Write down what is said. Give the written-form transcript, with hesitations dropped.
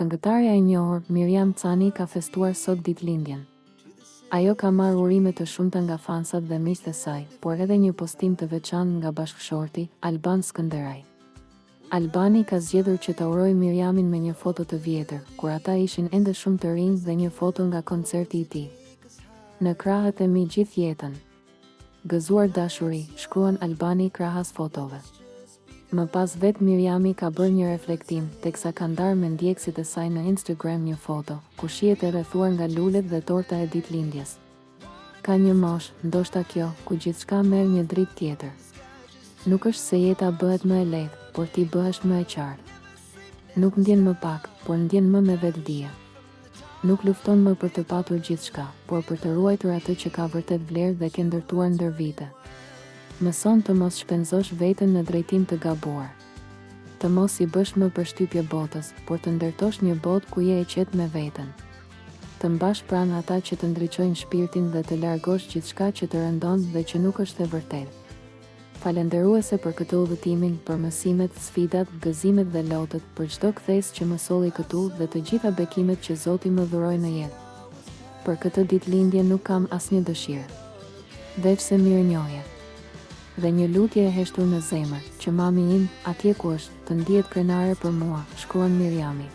Këngëtarja e njohur, Miriam Cani ka festuar sot ditëlindjen. Ajo ka marrë urime të shumta nga fansat dhe miqtë e saj, por edhe një postim të veçantë nga bashkëshorti, Alban Skënderaj. Albani ka zgjedhur që ta urojë Miriamin me një foto të vjetër, kur ata ishin ende shumë të rinj dhe një foto nga koncerti i tij. Në krahët e mi gjithë jetën. Gëzuar dashuri, shkruan Albani krahas fotove. Më pas vetë Miriami ka bërë një reflektim, teksa ka ndarë me ndjekësit e saj në Instagram një foto, ku shihet e rrethuar nga lulet dhe torta e ditëlindjes. Ka një moshë, ndoshta kjo, ku gjithçka merr një dritë tjetër. Nuk është se jeta bëhet më e lehtë, por ti bëhesh më e qartë. Nuk ndjen më pak, por ndjen më me vetëdije. Nuk lufton më për të patur gjithçka, por për të ruajtur atë që ka vërtet vlerë dhe ke ndërtuar ndër vite. Mëson të mos shpenzosh veten në drejtim të gabuar. Të mos i bësh më përshtypje botës, por të ndërtosh një botë ku je e qetë me veten. Të mbash pranë ata që të ndriçojnë shpirtin dhe të largosh gjithçka që të rëndon dhe që nuk është e vërtetë. Falenderuese për këtë udhëtimin, për mësimet, sfidat, gëzimet dhe lotët, për çdo kthesë që më solli këtu dhe të gjitha bekimet që Zoti më dhuroi në jetë. Për këtë ditëlindje nuk kam asnjë dëshirë. Veçse mirënjohje. Dhe një lutje e heshtur në zemër, që mami im, atje ku është, të ndihet krenare për mua, shkruan Miriami.